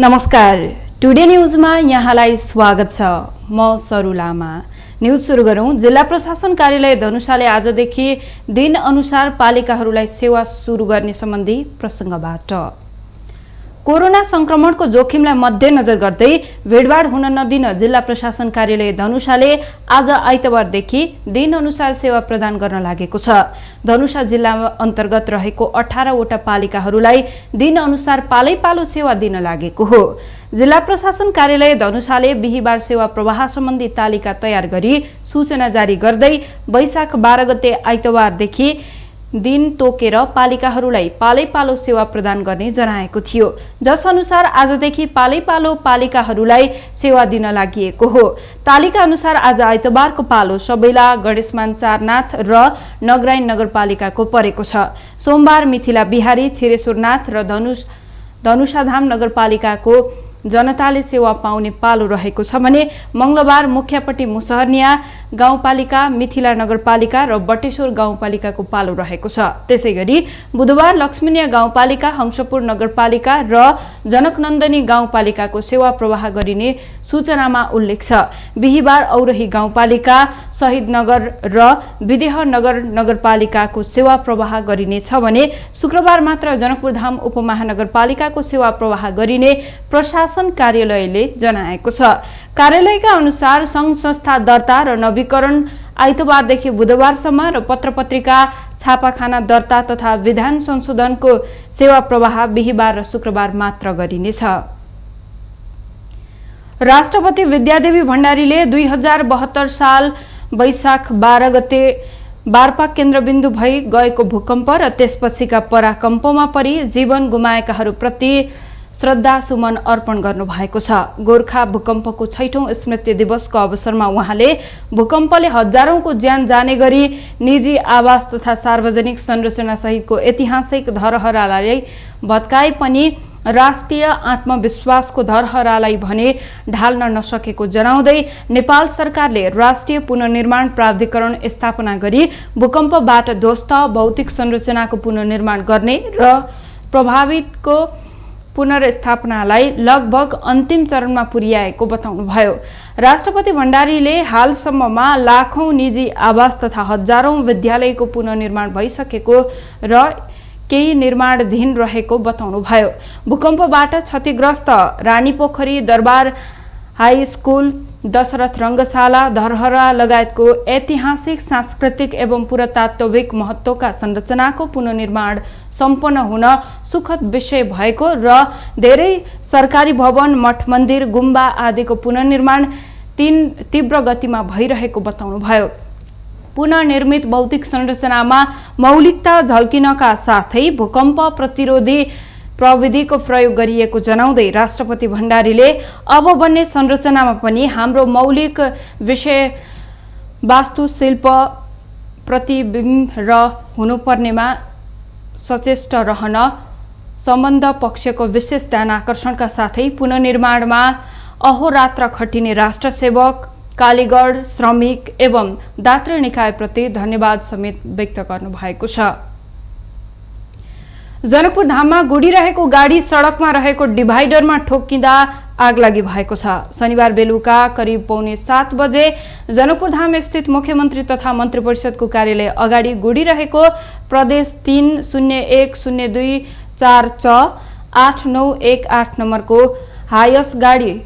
नमस्कार, टुडे न्यूजमा यहाँलाई स्वागत छ। म सरू लामा। न्यूज सुरु गरौं। जिल्ला प्रशासन कार्यालय धनुषाले आजदेखि दिन अनुसार पालिकाहरूलाई सेवा सुरु गर्ने सम्बन्धी प्रसंगबाट कोरोना संक्रमणको जोखिमलाई मध्यनजर गर्दै भिडभाड हुन नदिन जिल्ला प्रशासन कार्यालय धनुषाले आज आइतबारदेखि दिन अनुसार सेवा प्रदान गर्न लागेको छ। धनुषा जिल्ला अन्तर्गत रहेको 18 वटा पालिकाहरूलाई दिन अनुसार पालैपालो सेवा दिन लागेको हो। जिल्ला प्रशासन कार्यालय धनुषाले बिहीबार सेवा प्रवाह सम्बन्धी तालिका तयार गरी सूचना जारी गर्दै वैशाख 12 गते आइतबारदेखि दिन तोकेर पालिकाहरूलाई पालैपालो सेवा प्रदान गर्ने जनाएको थियो। जस अनुसार आजदेखि पालैपालो पालिकाहरूलाई सेवा दिन लागिएको हो। तालिका अनुसार आज आइतबारको पालो सबैला, गणेशमान, चारनाथ र नगराइन नगरपालिकाको परेको छ। सोमबार मिथिला बिहारी, छिरेश्वरनाथ र धनुषाधाम नगरपालिकाको जनताले सेवा पाउने पालो रहेको छ भने मंगलबार मुख्यपट्टी मुसहरनिया गाउँपालिका, मिथिला नगरपालिका र बटेश्वर गाउँपालिकाको पालो रहेको छ। त्यसैगरी बुधबार लक्ष्मीनिया गाउँपालिका, हंसपुर नगरपालिका र जनकनन्दनी गाउँपालिकाको सेवा प्रवाह गरिने सूचनामा उल्लेख छ। बिहीबार औरही गाउँपालिका, शहीद नगर र विदेह नगर नगरपालिकाको सेवा प्रवाह गरिनेछ भने शुक्रबार मात्र जनकपुरधाम उपमहानगरपालिकाको सेवा प्रवाह गरिने प्रशासन कार्यालयले जनाएको छ। कार्यालयका अनुसार संघ संस्था दर्ता र नवीकरण आइतबारदेखि बुधबारसम्म र पत्रपत्रिका, छापाखाना दर्ता तथा विधान संशोधनको सेवा प्रवाह बिहीबार र शुक्रबार मात्र गरिनेछ। राष्ट्रपति विद्यादेवी भण्डारीले 2072 साल वैशाख 12 गते बारपा केन्द्रबिन्दु भई गएको भूकम्प र त्यसपछिका पराकम्पमा परि जीवन गुमाएकाहरूप्रति श्रद्धा सुमन अर्पण गर्नु भएको छ। गोर्खा भूकम्पको 6औं स्मृति दिवसको अवसरमा उहाँले भूकम्पले हजारौंको ज्यान जाने गरी निजी आवास तथा सार्वजनिक संरचना सहितको ऐतिहासिक धरोहरलाई भत्काए पनि राष्ट्रिय आत्मविश्वासको धरोहरलाई भने ढाल्न नसकेको जनाउँदै नेपाल सरकारले राष्ट्रिय पुनर्निर्माण प्राधिकरण स्थापना गरी भूकम्पबाट ध्वस्त भौतिक संरचनाको पुनर्निर्माण गर्ने र प्रभावितको पुनर्स्थापनालाई लगभग अन्तिम चरणमा पुर्याएको बताउनुभयो। राष्ट्रपति भण्डारीले हालसम्ममा लाखौं निजी आवास तथा हजारौं विद्यालयको पुनर्निर्माण भइसकेको र केही निर्माणाधीन रहेको बताउनुभयो। भूकम्पबाट क्षतिग्रस्त रानीपोखरी, दरबार हाई स्कुल, दशरथ रंगशाला, धरहरा लगायतको ऐतिहासिक, सांस्कृतिक एवं पुरातात्विक महत्वका संरचनाको पुनर्निर्माण सम्पन्न हुन सुखद विषय भएको र धेरै सरकारी भवन, मठ मन्दिर, गुम्बा आदिको पुनर्निर्माण तीव्र गतिमा भइरहेको बताउनुभयो। पुनर्निर्मित भौतिक संरचनामा मौलिकता झल्किनका साथै भूकम्प प्रतिरोधी प्रविधिको प्रयोग गरिएको जनाउँदै राष्ट्रपति भण्डारीले अब बन्ने संरचनामा पनि हाम्रो मौलिक विषय वास्तुशिल्प प्रतिबिम्ब र हुनुपर्नेमा सचेष्ट रहन सम्बन्ध पक्षको विशेष ध्यान आकर्षणका साथै पुनर्निर्माणमा अहोरात्र खटिने राष्ट्र सेवक, कालीगढ श्रमिक एवं दात्री निकायप्रति धन्यवाद समेत व्यक्त गर्नु भएको छ। जनकपुर धाममा गुडिरहेको गाडी सडकमा रहेको डिभाइडरमा ठोक्किँदा आगलागी भएको छ। शनिबार बेलुका करिब 6:45 बजे जनकपुर धाम स्थित मुख्यमन्त्री तथा मन्त्री परिषदको कार्यालय अगाडि गुडिरहेको प्रदेश 30102-4 8918 नम्बरको हायस गाडी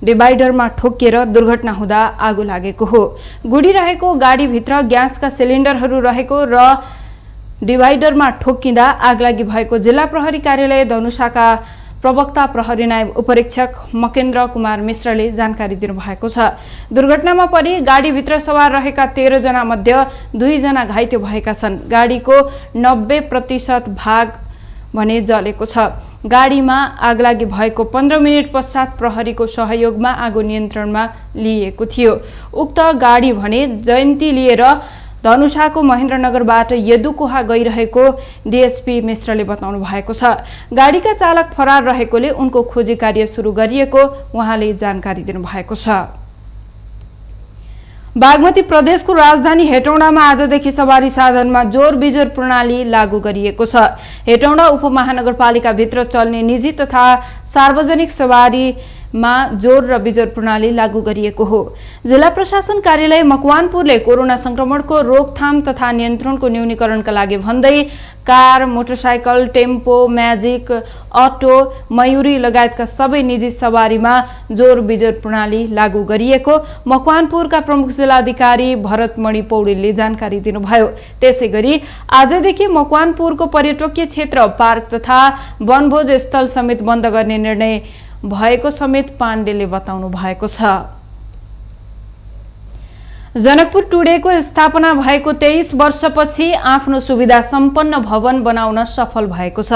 डिभाइडरमा ठोकिएर दुर्घटना हुँदा आगो लागेको हो। गुडिरहेको गाडीभित्र ग्यासका सिलिन्डरहरू रहेको र डिभाइडरमा ठोकिँदा आगलागी भएको जिल्ला प्रहरी कार्यालय धनुषाका प्रवक्ता प्रहरी नायब उपरीक्षक मकेन्द्र कुमार मिश्रले जानकारी दिनुभएको छ। दुर्घटनामा परि गाडीभित्र सवार रहेका 13 जना मध्ये 2 जना घाइते भएका छन्। गाडीको 90% भाग भने जलेको छ। गाडीमा आगलागी भएको 15 मिनेट पश्चात प्रहरीको सहयोगमा आगो नियन्त्रणमा लिएको थियो। उक्त गाडी भने जयन्ती लिएर धनुषाको महेन्द्रनगरबाट यदुकोहा गइरहेको डीएसपी मिश्रले बताउनु भएको छ। गाडीका चालक फरार रहेकोले उनको खोजी कार्य सुरु गरिएको उहाँले जानकारी दिनुभएको छ। बागमती प्रदेशको राजधानी हेटौडामा आजदेखि सवारी साधनमा जोर बिजोर प्रणाली लागू गरिएको छ। हेटौडा उपमहानगरपालिकाभित्र चल्ने निजी तथा सार्वजनिक सवारीमा जोर र बिजोर प्रणाली लागू गरिएको हो। जिल्ला प्रशासन कार्यालय मकवानपुरले कोरोना संक्रमणको रोकथाम तथा नियन्त्रणको न्यूनीकरणका लागि भन्दै car, motorcycle, tempo, magic, auto, Mayuri लगायतका सबै निजी सवारीमा जोर बिजोर प्रणाली लागू गरिएको मकवानपुरका प्रमुख जिल्लाधिकारी भरतमणि पौडेलले जानकारी दिनुभयो। त्यसैगरी आजदेखि मकवानपुरको पर्यटकीय क्षेत्र, पार्क तथा वनभोज स्थल समेत बन्द गर्ने निर्णय भएको समेत पाण्डेले बताउनु भएको छ। जनकपुर टुडेको स्थापना भएको 23 वर्षपछि आफ्नो सुविधा सम्पन्न भवन बनाउन सफल भएको छ।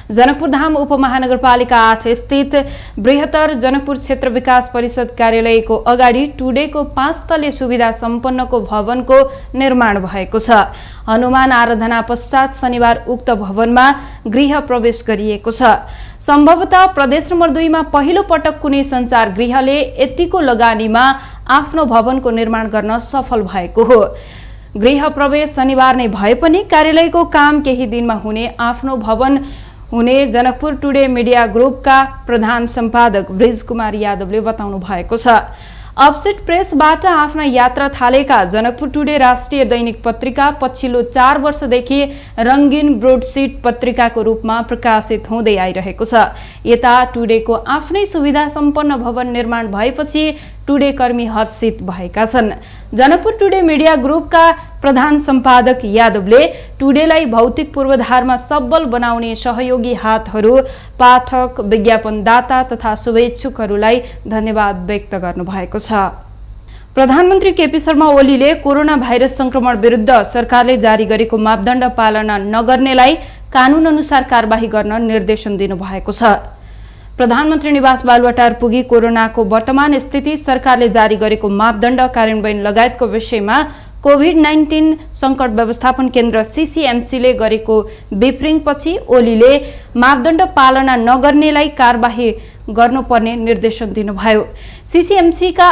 जनकपुर धाम उपमहानगरपालिका 8 स्थित बृहत्तर जनकपुर क्षेत्र विकास परिषद कार्यालयको अगाडि टुडेको 5 तले सुविधा सम्पन्नको भवनको निर्माण भएको छ। हनुमान आराधना पश्चात शनिबार उक्त भवनमा गृह प्रवेश गरिएको छ। सम्भवतः प्रदेश नम्बर 2 मा पहिलो पटक कुनै संचार गृहले यतिको लगानीमा आफ्नो भवनको निर्माण गर्न सफल भएको हो। गृह प्रवेश शनिबार नै भए पनि कार्यालयको काम केही दिनमा हुने आफ्नो भवन हुने जनकपुर टुडे मिडिया ग्रुपका प्रधान सम्पादक ब्रिज कुमार यादवले बताउनु भएको छ। अपसेट प्रेसबाट आफ्ना यात्रा थालेका जनकपुर टुडे राष्ट्रिय दैनिक पत्रिका पछिल्लो 4 वर्षदेखि रंगीन ब्रोडशीट पत्रिकाको रूपमा प्रकाशित हुँदै आइरहेको छ। यता टुडेको आफ्नै सुविधा सम्पन्न भवन निर्माण भएपछि टुडे कर्मी हर्षित भएका छन्। जनकपुर टुडे मिडिया ग्रुपका प्रधान सम्पादक यादवले टुडेलाई भौतिक पूर्वाधारमा सबल बनाउने सहयोगी हातहरू, पाठक, विज्ञापनदाता तथा शुभेच्छुकहरूलाई धन्यवाद व्यक्त गर्नुभएको छ। प्रधानमन्त्री केपी शर्मा ओलीले कोरोना भाइरस संक्रमण विरुद्ध सरकारले जारी गरेको मापदण्ड पालना नगर्नेलाई कानून अनुसार कारबाही गर्न निर्देशन दिनुभएको छ। प्रधानमन्त्री निवास बालुवाटार पुगी कोरोनाको वर्तमान स्थिति, सरकारले जारी गरेको मापदण्ड कार्यान्वयन लगायतको विषयमा कोभिड-19 संकट व्यवस्थापन केन्द्र सीसीएमसीले गरेको ब्रिफिङपछि ओलीले मापदण्ड पालना नगर्नेलाई कारबाही गर्नुपर्ने निर्देशन दिनुभयो। सीसीएमसीका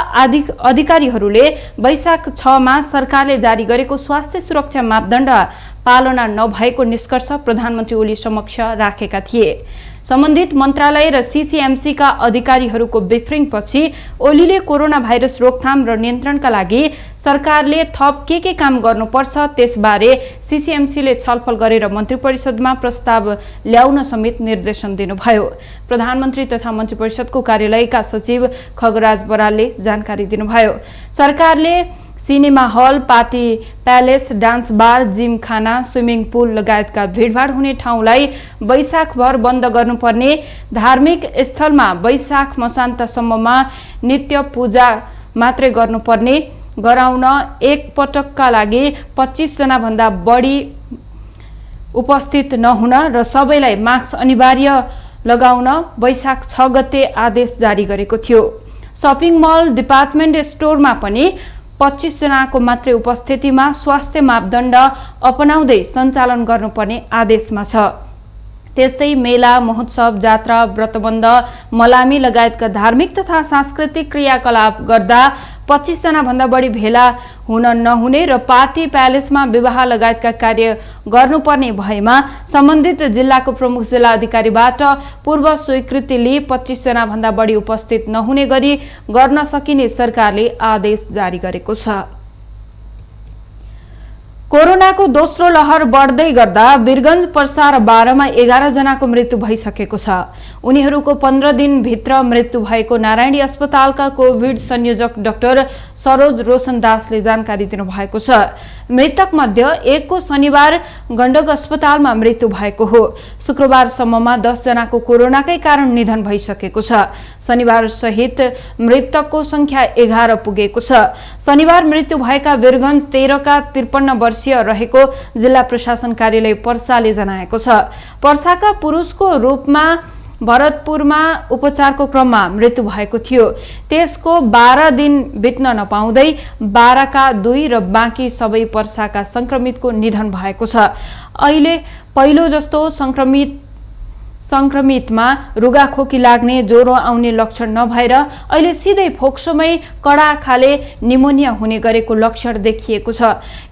अधिकारीहरूले वैशाख 6 मा सरकारले जारी गरेको स्वास्थ्य सुरक्षा मापदण्ड पालना नभएको निष्कर्ष प्रधानमन्त्री ओली समक्ष राखेका थिए। सम्बन्धित मन्त्रालय र सीसीएमसीका अधिकारीहरूको ब्रिफिङपछि ओलीले कोरोना भाइरस रोकथाम र नियन्त्रणका लागि सरकारले थप के काम गर्नुपर्छ त्यसबारे सीसीएमसीले छलफल गरेर मन्त्री परिषदमा प्रस्ताव ल्याउन समेत निर्देशन दिनुभयो। प्रधानमन्त्री तथा मन्त्री परिषदको कार्यालयका सचिव खगराज बरालले जानकारी दिनुभयो। सरकारले cinema hall, party palace, dance bar, gym खाना, स्विमिङ पुल लगायतका भिडभाड हुने ठाउँलाई वैशाखभर बन्द गर्नुपर्ने, धार्मिक स्थलमा वैशाख मसान्तसम्ममा नित्य पूजा मात्रै गर्नुपर्ने, गराउन एक पटकका लागि 25 जना भन्दा बढी उपस्थित नहुन र सबैलाई मास्क अनिवार्य लगाउन वैशाख 6 गते आदेश जारी गरेको थियो। शपिङ मल, डिपार्टमेन्ट स्टोरमा पनि 25 जनाको मात्रै उपस्थितिमा स्वास्थ्य मापदण्ड अपनाउँदै सञ्चालन गर्नुपर्ने आदेशमा छ। त्यस्तै मेला, महोत्सव, जात्रा, व्रतबन्ध, मलामी लगायतका धार्मिक तथा सांस्कृतिक क्रियाकलाप गर्दा 25 जना भन्दा बढी भेला हुन नहुने र पार्टी प्यालेसमा विवाह लगायतका कार्य गर्नुपर्ने भएमा सम्बन्धित जिल्लाको प्रमुख जिल्ला अधिकारीबाट पूर्व स्वीकृति लिई 25 जना भन्दा बढी उपस्थित नहुने गरी गर्न सकिने सरकारले आदेश जारी गरेको छ। कोरोनाको दोस्रो लहर बढ्दै गर्दा वीरगञ्ज, पर्सा र बारामा 11 जनाको मृत्यु भइसकेको छ। उनीहरूको 15 दिनभित्र मृत्यु भएको नारायणी अस्पतालका कोभिड संयोजक डाक्टर सरोज रोशन दासले जानकारी दिनुभएको छ। मृतक मध्ये एक को शनिबार गण्डक अस्पतालमा मृत्यु भएको हो। शुक्रबारसम्ममा 10 जनाको कोरोनाकै कारण निधन भइसकेको छ। शनिबार सहित मृतकको संख्या 11 पुगेको छ। शनिबार मृत्यु भएका वीरगञ्ज 13 का 53 वर्षीय रहेको जिल्ला प्रशासन कार्यालय पर्साले जनाएको छ। पर्साका पुरुषको रूपमा भरतपुरमा उपचारको क्रममा मृत्यु भएको थियो। त्यसको 12 दिन बित्न नपाउँदै 12 का 2 र बाँकी सबै पर्साका संक्रमितको निधन भएको छ। अहिले पहिलो जस्तो संक्रमितमा रुगाखोकी लाग्ने, ज्वरो आउने लक्षण नभएर अहिले सिधै फोक्सोमै कडा खाले निमोनिया हुने गरेको लक्षण देखिएको छ।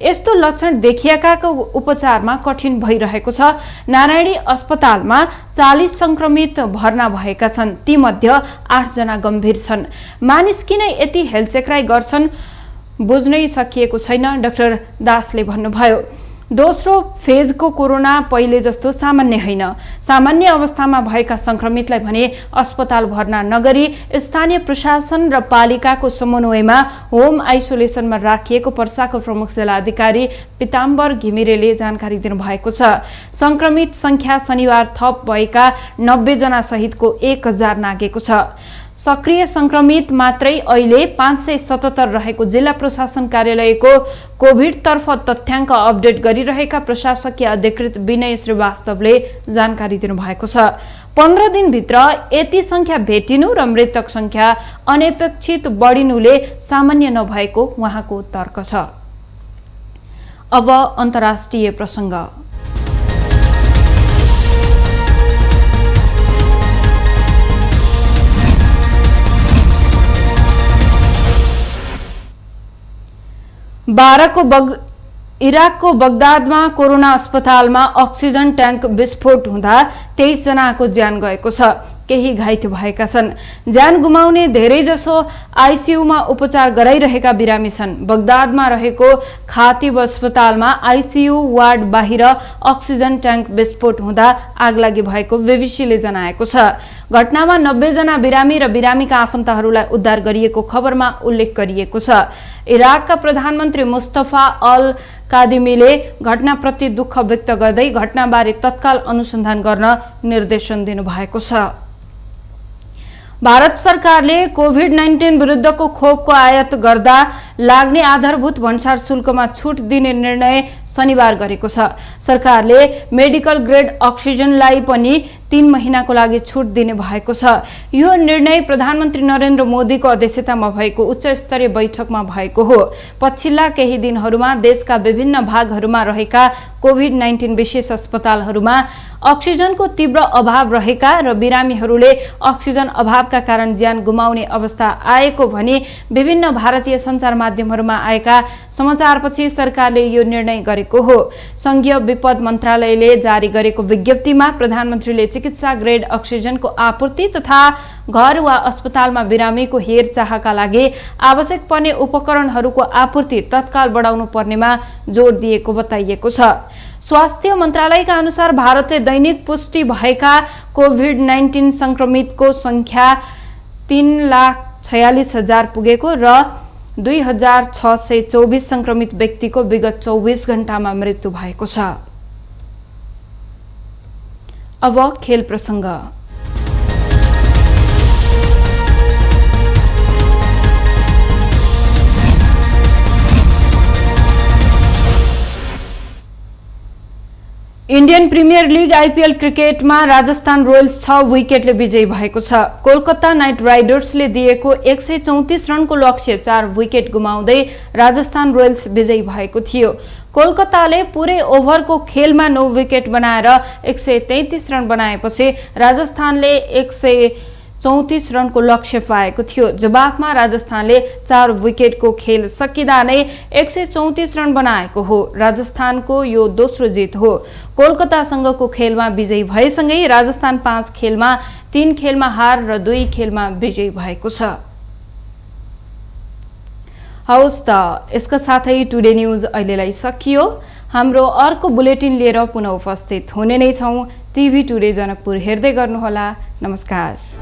यस्तो लक्षण देखिएकाको उपचारमा कठिन भइरहेको छ। नारायणी अस्पतालमा 40 संक्रमित भर्ना भएका छन्। तीमध्ये 8 जना गम्भीर छन्। मानिस किन यति हेलचेक्राइ गर्छन् बुझ्नै सकिएको छैन, डाक्टर दासले भन्नुभयो। दोस्रो फेजको कोरोना पहिले जस्तो सामान्य होइन। सामान्य अवस्थामा भएका संक्रमितलाई भने अस्पताल भर्ना नगरी स्थानीय प्रशासन र पालिकाको समन्वयमा होम आइसोलेसनमा राखिएको पर्साको प्रमुख जिल्लाधिकारी पिताम्बर घिमिरेले जानकारी दिनुभएको छ। संक्रमित संख्या शनिबार थप भएका 90 जना सहितको 1000 नागेको छ। सक्रिय संक्रमित मात्रै अहिले 577 रहेको जिल्ला प्रशासन कार्यालयको कोभिड तर्फ तथ्याङ्क अपडेट गरिरहेका प्रशासकीय अधिकृत विनय श्रीवास्तवले जानकारी दिनुभएको छ। 15 दिनभित्र यति संख्या भेटिनु र मृतक संख्या अनपेक्षित बढिनुले सामान्य नभएको उहाँको तर्क छ। अब अन्तर्राष्ट्रिय प्रसङ्ग। इराकको बगदादमा कोरोना अस्पतालमा अक्सिजन ट्याङ्क विस्फोट हुँदा 23 जनाको ज्यान गएको छ। केही घाइते भएका छन्। ज्यान गुमाउने धेरैजसो आइसियुमा उपचार गराइरहेका बिरामी छन्। बगदादमा रहेको खातिब अस्पतालमा आइसियु वार्ड बाहिर अक्सिजन ट्याङ्क विस्फोट हुँदा आगलागी भएको बीबीसीले जनाएको छ। घटनामा 90 जना बिरामी र बिरामीका आफन्तहरूलाई उद्धार गरिएको खबरमा उल्लेख गरिएको छ। इराकका प्रधानमन्त्री मुस्तफा अल कादिमीले घटनाप्रति दुःख व्यक्त गर्दै घटनाबारे तत्काल अनुसन्धान गर्न निर्देशन दिनुभएको छ। भारत सरकारले कोभिड-19 विरुद्धको खोपको आयात गर्दा लाग्ने आधारभूत भन्सार शुल्कमा छुट दिने निर्णय शनिबार गरेको छ। सरकारले मेडिकल ग्रेड अक्सिजनलाई पनि 3 महिनाको लागि छुट दिने भएको छ। यो निर्णय प्रधानमन्त्री नरेन्द्र मोदीको अध्यक्षतामा भएको उच्च स्तरीय बैठकमा भएको हो। पछिल्ला केही दिनहरूमा देशका विभिन्न भागहरूमा रहेका कोभिड-19 विशेष अस्पतालहरूमा अक्सिजनको तीव्र अभाव रहेका र बिरामीहरूले अक्सिजन अभावका कारण ज्यान गुमाउने अवस्था आएको भनी विभिन्न भारतीय सञ्चार माध्यमहरूमा आएका समाचारपछि सरकारले यो निर्णय गरेको हो। संघीय विपद मन्त्रालयले जारी गरेको विज्ञप्तिमा प्रधानमन्त्रीले चिकित्सा ग्रेड अक्सिजनको आपूर्ति तथा घर वा अस्पतालमा बिरामीको हेरचाहका लागि आवश्यक पर्ने उपकरणहरूको आपूर्ति तत्काल बढाउनु पर्नेमा जोड दिएको बताइएको छ। स्वास्थ्य मन्त्रालयका अनुसार भारतले दैनिक पुष्टि भएका कोभिड-19 संक्रमितको संख्या 3,46,000 पुगेको र 2,624 संक्रमित व्यक्तिको विगत 24 घण्टामा मृत्यु भएको छ। अब खेल प्रसङ्ग। इन्डियन प्रिमियर लिग आइपिएल क्रिकेटमा राजस्थान रोयल्स 6 विकेटले विजयी भएको छ। कोलकाता नाइट राइडर्सले दिएको 134 रनको लक्ष्य 4 विकेट गुमाउँदै राजस्थान रोयल्स विजयी भएको थियो। कोलकाताले पुरै ओभरको खेलमा 9 विकेट बनाएर 133 रन बनाएपछि राजस्थानले 134 रनको लक्ष्य पाएको थियो। जवाफमा राजस्थानले 4 विकेटको खेल सकिँदा नै 134 रन बनाएको हो। राजस्थानको यो दोस्रो जित हो। कोलकातासँगको खेलमा विजयी भएसँगै राजस्थान 5 खेलमा 3 खेलमा हार र 2 खेलमा विजयी भएको छ। हवस् त, यसका साथै टुडे न्यूज अहिलेलाई सकियो। हाम्रो अर्को बुलेटिन लिएर पुनः उपस्थित हुने नै छौं। टिभी टुडे जनकपुर हेर्दै गर्नुहोला। नमस्कार।